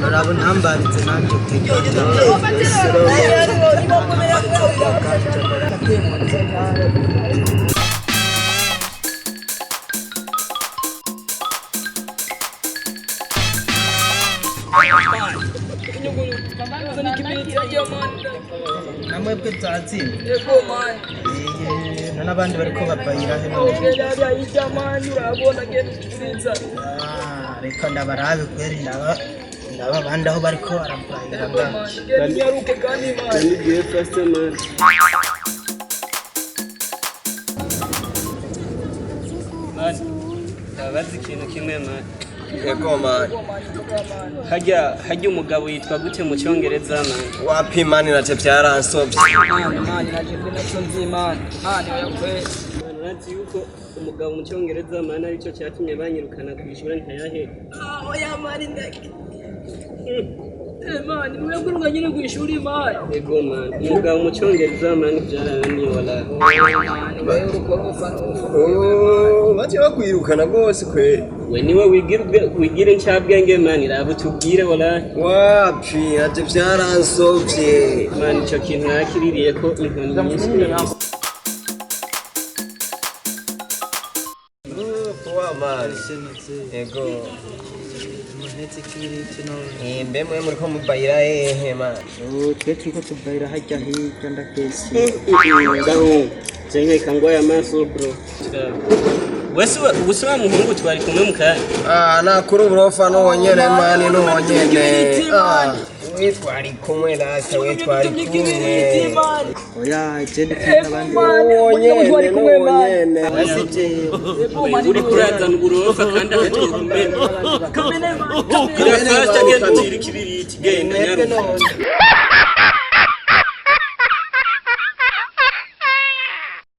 Uraba untambaritse nanjye utegeka. Namwebwe zatsinze n'abandi bariko babayira heno. Ah, reka ndabarabe kweri, ndaba abandi aho bariko barabayira nga. Nanigiye faster, man. Man, ndabaza ikintu kimwe, man. Yego, man. Hajya umugabo yitwa gute mu Cyongereza, man? Wapi, man, naje byaransobye. Man, urazi yuko umugabo mu Cyongereza, man, aricyo cyatumye banyirukana ku ishuri ntayahe? Yego, man, umugabo mu Cyongereza, man, byarananiye wala. Oh, baje bakwirukana rwose kweri. We niwe wigira wigira incabwenge, man, raba utubwire wala. Wapi, naje byaransobye. Man, icyo kintu nakiririye ko inkoni nyinshi kabisa. Poa, man. Yego. Muntetse ikibiriti none. Eh, mbe mwe muriko mubayira hehe, man? Oh, twe turiko tubayira hajya hirya ndakesi. Ngaho jenkeka ngwaye amaso, bro. Wese wese wa muhungu twari kumwe mu kanya. Ah, nakuri uburofa n'uwonyene, man, n'uwonyene. Ah, we twari kumwe rasa, we twari kumwe. Oya, je ndi kumwe n'abandi. N'uwonyene, n'uwonyene. Asi jewe. Uri kurazana uburofa kandi aho turi kumwe. Gira fasta, genda utire ikibiriti, genda nyaruka.